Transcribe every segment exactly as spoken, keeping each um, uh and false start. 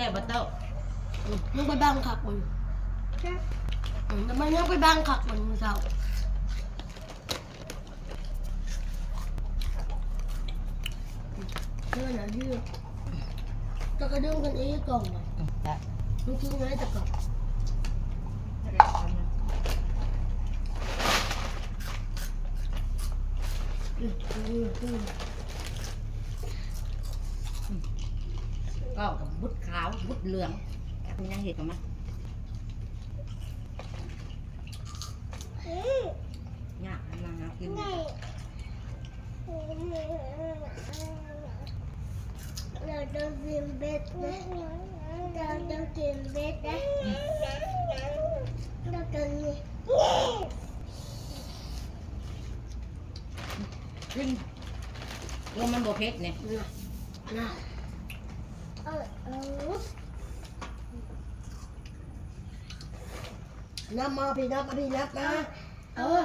ซ่บบ่โต้ มึงไปบ้านคักมัน อืม แต่มันยังไปบ้านคักมันมื้อเช้า เรื่องนั้นที่ ก็กระดึ้งกันเองก่อนนะ อืม ได้ ลูกชิ้นไว้แต่ก่อน อืม อืม อืม ก็กับบุดขาว บุดเหลือง มันยังเห็นกันไหม อืม ยากนะ หากิน นี่ เราต้องกินเบ็ดนะ เราต้องกินเบ็ดนะ เราต้องกิน กิน รวมมันบ่เผ็ดเนี่ย นะ นะ เออ เออ นับมาพี่ นับมาพี่ นับมา เออ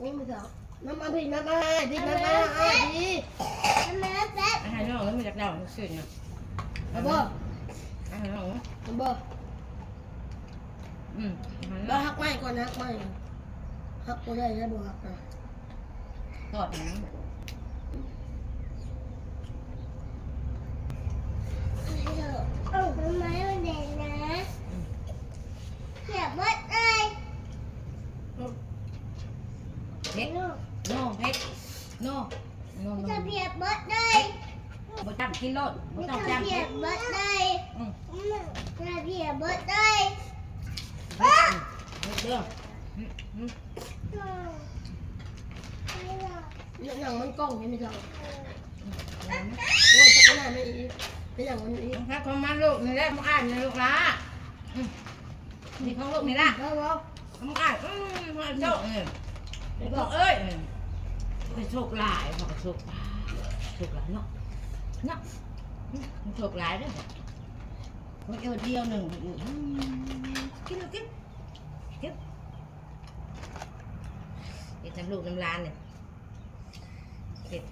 อุ้ย ไม่เถอะ นับมาพี่ นับมา พี่นับมา อ่ะพี่ ทำไมแป๊บ อาหารน้องแล้วมาจากดาวซื่อๆนะ เอาบ่ อาหารน้อง เอาบ่ อืม อาหารน้อง บ่หักไม้ก่อน หักไม้ หักบ่ได้แล้วบ่หักนะ ทอดนะ เอาไม้มาแดงนะ เสียบหมดเลย เผ็ด โน่ เผ็ด โน่ โน่ โน่ จะเสียบหมดเลย บ่ต้องกินโลด บ่ต้องจ้าง เสียบหมดเลย อืม จะเสียบหมดเลย เด้อ อืม อืม เนี่ย อย่างมันกล้องนี่ไม่เท่า โอ้ย จะขนาดนี้อีก เป็นอย่างมันอีก ครับ ของมาลูกนี่แหละ มาอ่านนี่ลูกหลา อืม นี่ของลูกนี่ล่ะ แล้วเหรอ ของอ้าย อืม มาโชคนี่ ของเอ้ย นี่ ไปโชคหลาย มาโชค โชคหลายเนาะ เนาะ อืม โชคหลายเด้อ ของเอ้ยเดียวหนึ่ง อืม กินเอา กิน กิน เฮ็ดนำลูกนำหลานเนี่ย เฮ็ด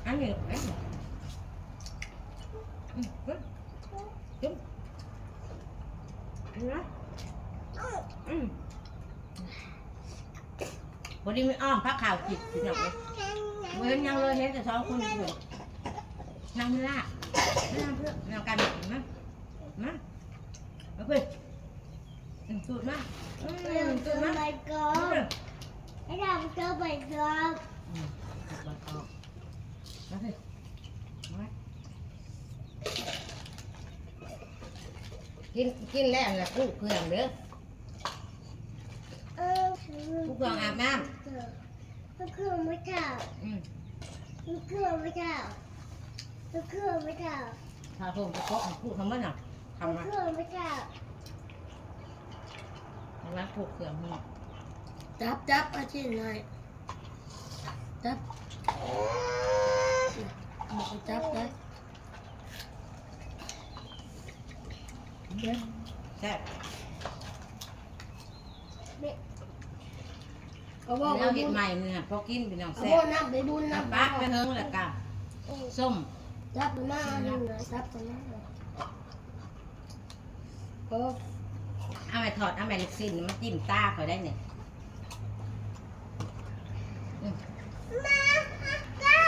อันนี้ อันนี้ อืม อืม อืม อืม อืม พอดีมีอ้อมผ้าขาวจิตพี่น้องเอ้ย บ่เห็นหยังเลย เห็นแต่สองคนอยู่ นั่งนี่ล่ะ นั่งเพื่อน นั่งกัน มา มา มาเพื่อน อืม สูดมา อืม สูดมา ไปก่อน มาเพื่อน ให้ทำเจ้าไปก่อน อืม สูดก่อน มาเพื่อน มา กิน กินแล้วนะ กู้เครื่องเด้อ เออ กู้เครื่องอาบน้ำ เออ กู้เครื่องไม่เท่า อืม กู้เครื่องไม่เท่า กู้เครื่องไม่เท่า ถ้าผมจะเกาะกู้ทำไมน่ะ ทำ กู้ มา เครื่องไม่เท่า ทำไมกู้เครื่องให้ จับ จับ เอาชิ้นหน่อย จับ บอกให้จับนะ แซ่บ เอาบ่ แนวเฮ็ดใหม่มื้อนี้พอกินพี่น้อง เอา แซ่ บ่ บ น้ำไปบุญ น้ำ น้ำปลาไปเฮิงแล้วก็ส้ม จับมาหนึ่งนะ จับมา โอ้ เอาไปทอด เอาไปลูกชิ้นมาจิ้มตาเขาได้เนี่ย อืม มาเจ้า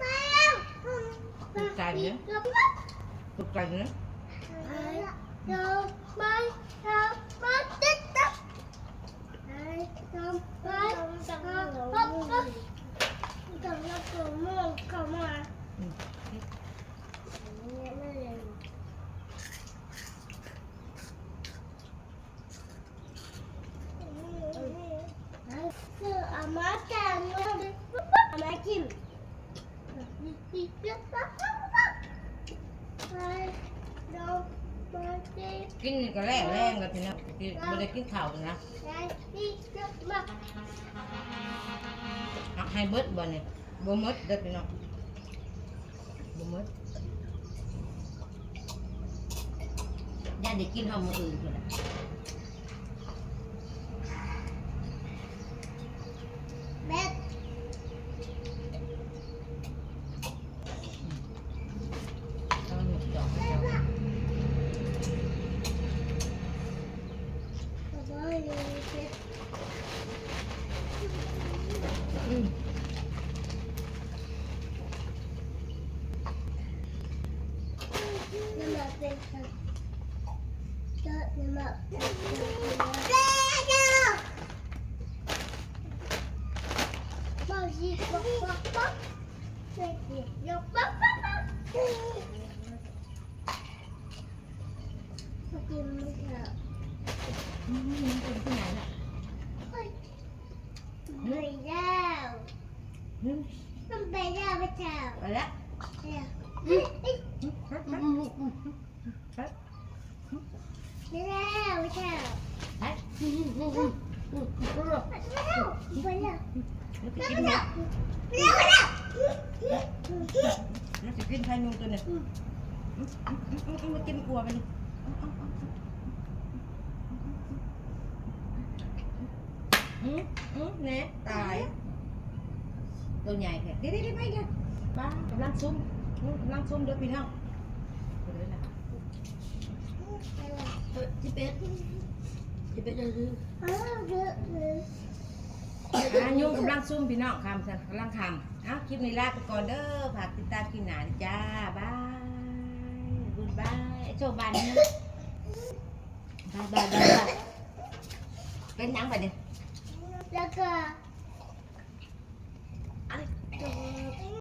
มาแล้ว ถูกใจเนี่ย ถูกใจเนี่ย ไปเจ้า ไปเจ้า มาเจ้า ไปเจ้า ไปเจ้า ไปเจ้า อืม คือเอามาแกงเลย เอามากิน กินนี่ก็แรงแรงแล้วพี่น้อง กิน บ่ได้กินข้าวนะ ให้เบิดบ่เนี่ย บ่หมดเด้อพี่น้อง บ่หมด ย่านได้กินเฮามื้ออื่นพุ่นล่ะ แบด อืม น้ำมันเป็นน้ำมันเป็น อืม มันเป็นที่ไหนน่ะ เฮ้ย ไปแล้ว อืม มันไปแล้ว ไปแล้ว ไปแล้ว เนี่ย อืม อืม อืม อืม อืม อืม ไป ไปแล้ว ไปแล้ว ไป อืม อืม อืม อืม อืม ไปแล้ว ไปแล้ว มันจะกินหมด ไปแล้ว ไปแล้ว มันจะกินไข่หนึ่งตัวเนี่ย อืม อืม อืม อืม อืม มากินกลัวไปเลย อืม อืม อืม แน่ตาย ตัวใหญ่แท้ เดี๋ยว เดี๋ยว เดี๋ยว ไปเดี๋ยว ป้ากำลังซุ่ม อืม กำลังซุ่มเด้อพี่น้อง เดี๋ยวนะ เออ สิบเอ็ด สิบเอ็ดนาที อ่า ยุงกำลังซุ่มพี่น้อง คำซะ กำลังคำ เอ้า คลิปนี้ลาไปก่อนเด้อ ฝากติดตามคลิปหน้านะจ้า บาย กู๊ดบาย ไอ้โชคบายนะ บาย บาย บาย บาย เป็นหยังไปเนี่ย แล้วก็ ไอ้โชค